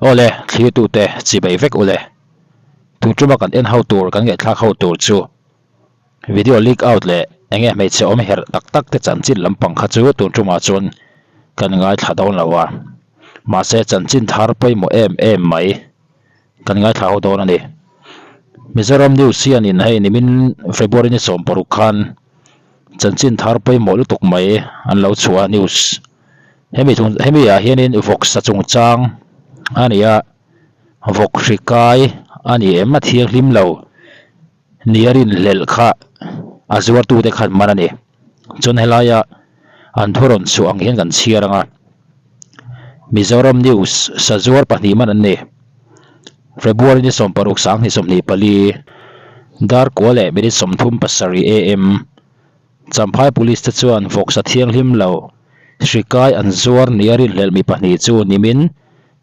Awle, thlirtute chibei vek ule. Tun tuma kan en ho tur, kan ngaihthlak ho tur chu video leak out leh enge hmeichhe awm herh tak tak te chanchin lampang kha chu tun tumah chuan kan ngaithla dawn lo a. Mahse chanchin thar pawimawh em em mai kan ngaithla ho dawn a ni. Mizoram News hianin hei nimin February ni 16 khan chanchin thar pawimawh lutuk mai an lo chhuah a news. Hemi chung hemi ah hianin vawksa chungchang a ni a, vawk hri kai a ni em a thianghlim lo ni a rinhlelh kha a zuartute khan man a ni. Chuan helaia an thu rawn chhuah ang hian kan chhiar ang a, Mizoram News sazuar pahnih man an ni. February ni 16 2024 dar kua leh minute 37 am Champhai Police te chuan vawksa thianghlim lo hri kai an zuar nia rinhlelh mi pahnih chu nimin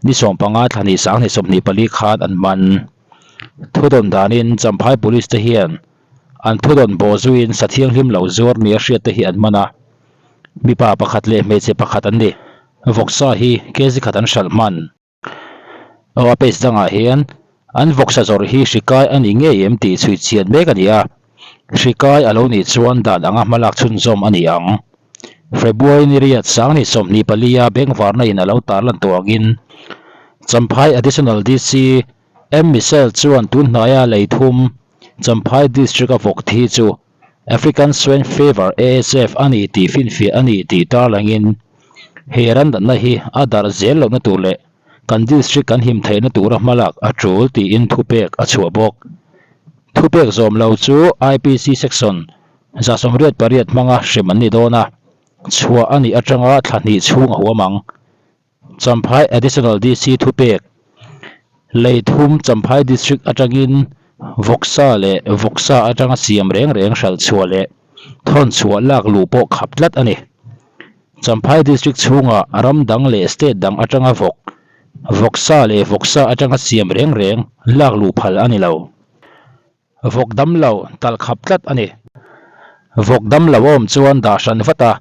ni 15 thla hnih 2024 khan an man. Thudawn danin Champhai Police te hian an thudawn bawh zuiin sa thianghlim lo zuar nia hriat te hi an man a, mipa pakhat leh hmeichhe pakhat an ni. Vawksa hi kg khat an hralh hman. Aw a page dangah hian an vawksa zawrh hi hri kai a ni ngei em tih chhui chhiat mek a ni a, hri kai a lo nih chuan dan anga hmalak chhunzawm a ni ang. February ni riat 24 a bengvarna in a lo tarlan tawh angin Champhai Additional DC M Michelle chuan tun hnaia lei thum Champhai District a vawk thi chu African Swine Fever, ASF, a ni tih finfiah a ni tih tarlangin he randatna hi a darh zel lohna tur leh kan district kan him theihna tura hmalak a tul tiin thupek a chhuah bawk. Thupek zawm lo chu IPC Section 188 hmanga hrem an ni dawn a, chhuah a nih atanga thla hnih chhung a huam ang. Champhai Additional DC thupek, Lei thum Champhai District atangin vawksa leh vawksa atanga siam reng reng hralh chhuah leh thawn chhuah lak luh pawh khap tlat a ni. Champhai District chhungah ram dang leh state dang atanga vawk, vawksa leh vawksa atanga siam reng reng lak luh phal a ni lo. Vawk dam lo talh khap tlat a ni. Vawk dam lo a awm chuan dah hran vat a,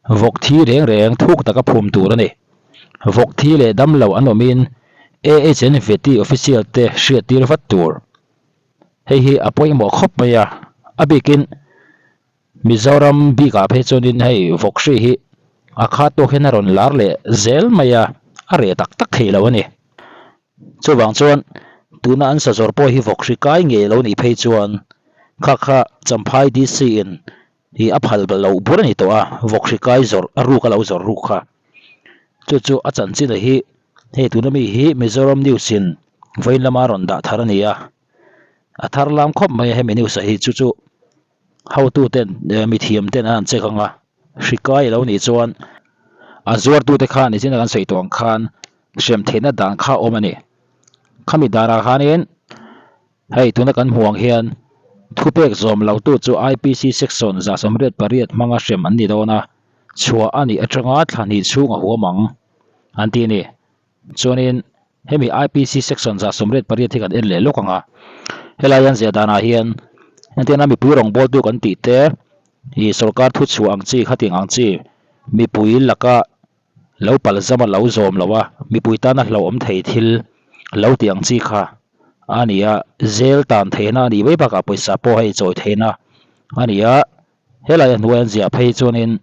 vawk thi reng reng thuk taka phum tur a ni. Vawk thi leh dam lo an awmin AHN Vety official te hriat tir vat tur. Hei hi a pawimawh khawp mai a, a bikin Mizoram bikah phei chuanin hei vawk hri hi a khat tawk hian a rawn lar leh zel mai a, a reh tak tak thei lo a ni. Chuvang chuan tuna an sa zawr pawh hi vawk hri kai ngei lo nih phei chuan kha kha Champhai DC in hi a phal loh bur a ni tawh a, vawk hri kai zawrh a ruk a lo zawrh ruk kha. Chu chu a chanchin a hi hei tuna mi hi Mizoram News in vawiin lama rawn dah thar a ni a, a thar lam khawp mai a hemi news ah hi chu chu hotu ten mithiam ten an han check ang a, hri kai a lo nih chuan a zuartute khan nichin a kan sawi tawh ang khan hrem theihna dan kha a awm a ni. Khami danah khanin hei tuna kan hmuh ang hian thupek zawm lo tu chu IPC section 188 hmanga hrem an ni dawn a, chhuah a nih atanga thla hnih chhung a huam ang an ti a ni. Chuanin hemi IPC section 188 hi kan en leh lawk ang a, helai an ziah danah hian entirna mipui rawngbawltu kan tih te ih sorkar thuchhuah ang chi khating ang chi mipui laka Lo pal zam a lo zawm lo a, mipui tana hlauhawm thei thil lo tih ang chi kha a ni a, zel tan theihna a nih mai bakah pawisa pawh hei chawi theihna a ni a, helai a hnuai an ziah phei chuanin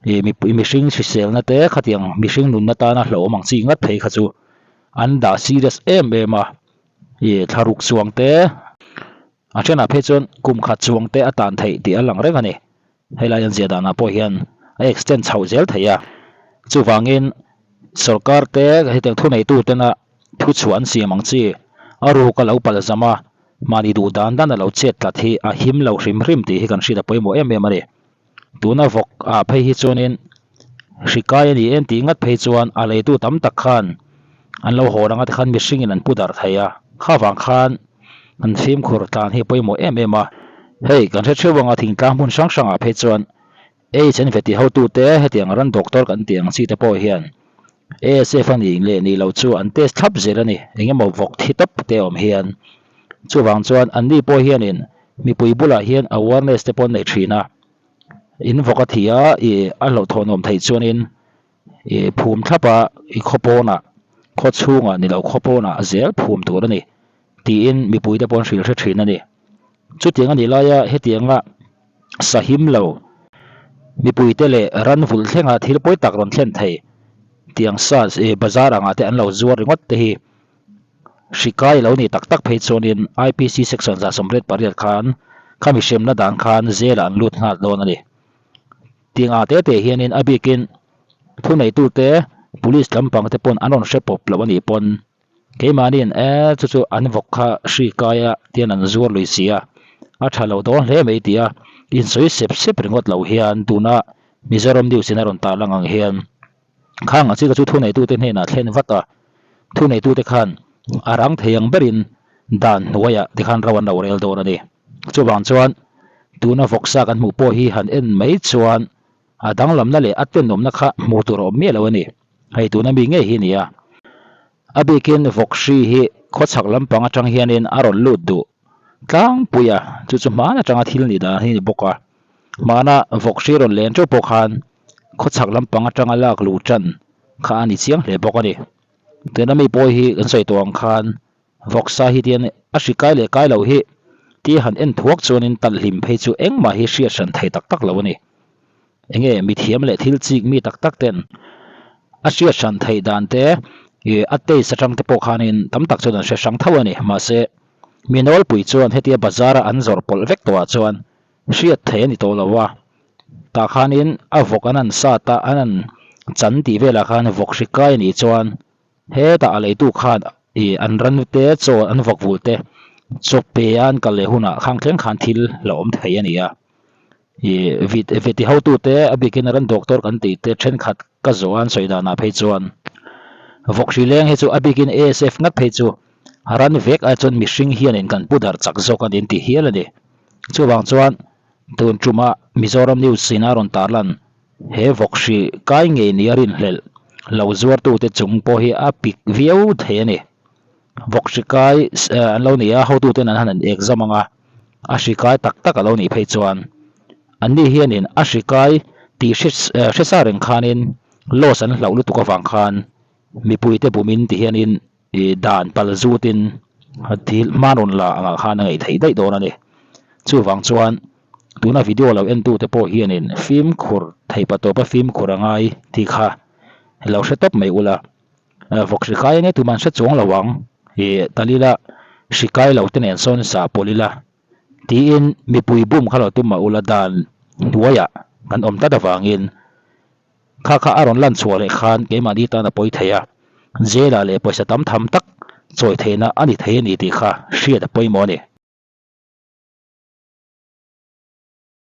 ih mipui mihring hriselna te khatiang mihring nunna tana hlauhawm ang chi ngat phei kha chu an dah serious em em a, ih thlaruk chuang te a thenah phei chuan kum khat chuang te a tan theih tih a lang reng a ni. Helai an ziah danah pawh hian a extend chhoh zel thei a, chuvangin sorkar te hetiang thuneitu tena thu chhuah an siam ang chi a ruk a lo pal zam a, mahni duh dan dan a lo chet tlat hi a him lo hrim hrim tih hi kan hriat a pawimawh em em a ni. Tuna vawk ah phei hi chuanin hri kai a ni em tih ngat phei chuan a leitu tam tak khan an lo hawn anga tikhan mihringin an pu darh thei a, kha vang khan an fimkhur tlan hi a pawimawh em em a. Hei kan hre theuh anga thingtlang hmun hrang hrangah phei chuan HN veti hotute hetiang ran doctor kan tih ang chi te pawh hian ASF a nih leh nih loh chu an test thlap zel a ni, eng emaw vawk thi tawp te awm hian. Chuvang chuan anni pawh hianin mipui bulah hian awareness te pawh an nei thin a, in vawk a thi a, ih a hlauhthawnawm theih chuanin ih phum thlap a, i khaw pawnah. Khaw chhungah ni lo khaw pawnah zel phum tur a ni tiin mipuite pawh an hrilh hre thin a ni. Chutiang a nih laia hetianga sahim lo mipuite leh ran vulh thlenga thil pawi tak rawn thlen thei tiang sa bazar angah te an lo zuar ringawt te hi hri kai lo ni tak tak phei chuanin IPC section 188 khan khami hremna dan khan zelah an lut nghal dawn a ni. Tiangah te te hianin a bikin thuneitute police lampang te pawn an rawn hre pawp loh a nih pawn keimahniin e chu chu an vawk kha hri kaia tian an zuar lui si a, a tha lo dawn hle mai tia insawi sep sep ringawt lo hian tuna Mizoram News in a rawn tarlang ang hian khang a chika chu thuneitute hnenah thlen vat a, thuneitute khan a rang thei ang berin dan hnuaiah tikhan ro an lo rel dawn a ni. Chuvang chuan tuna vawksa kan hmuh pawh hi han en mai chuan a danglamna leh a tenawmna kha hmuh tur a awm miah lo a ni. Hei tuna mi ngei hi a ni a. A bikin vawk hri hi khawchhak lampang atang hianin a rawn lut duh tlangpui a, chu chu hman atanga thil nih dan hi a ni bawk a. Hmana vawk hri rawn len teuh pawh khan khawchhak lampang atanga lak luh tan kha a ni chiang hle bawk a ni. Tuna mi pawh hi kan sawi tawh ang khan Vawksa hi tian a hri kai leh kai loh hi tia han en thuak chuanin talhlim phei chu engmah hi hriat hran thei tak tak lo a ni. Enge mithiam leh thil chik mi tak tak ten a hriat hran theih dan te ih a taste atang te pawh khanin tam tak chuan an hre hrang tho a ni. Mahse mi nawlpui chuan hetia bazar a an zawrh pawlh vek tawhah chuan hriat theih a ni tawh lo a. Tah khanin a vawk an han sat a, an han chan tih velah khan vawk hri kai a nih chuan Hetah a leitu khan ih an ranute chaw an vawk vulh te chaw pe a an kal leh hunah khang thleng khan thil la awm thei a ni a. Ih vit veti hotute a bikin ran doctor kan tih te thenkhat ka zawh a an sawi danah phei chuan vawk hri leng hi chu a bikin ASF ngat phei chu ran vek ai chuan mihring hianin kan pu darh chak zawk a ni an ti hial a ni. Chuvang chuan tun tuma Mizoram News in a rawn tarlan He vawk hri kai ngei nia rinhlelh lo zuartute chung pawh hi a pik viau thei a ni. Vawk hri kai an lo ni a, hotuten an han an exam ang a, a hri kai tak tak a lo nih phei chuan anni hianin a hri kai tih hre sa reng khanin loss an hlauh lutuk avang khan mipuite bumin ti hianin I dan pal zutin thil hman rawn la angah khan a ngaih theih daih dawn a ni. Chuvang chuan tuna video lo entute pawh hianin fimkhur theih pa tawpa fimkhur a ngai tih kha lo hre tawp mai ula. Vawk hri kai enge tuman hre chuang lo ang i talila hri kai lo te nen sawn sa pawlh ila tiin mipui bum kha lo tum mah ula dan hnuaiah kan awm tlat avangin Kha kha a rawn lan chhuah leh khan keimahni tan a pawi thei a, jail ah leh pawisa tam tham tak chawi theihna a ni thei a ni tih kha hriat a pawimawh a ni.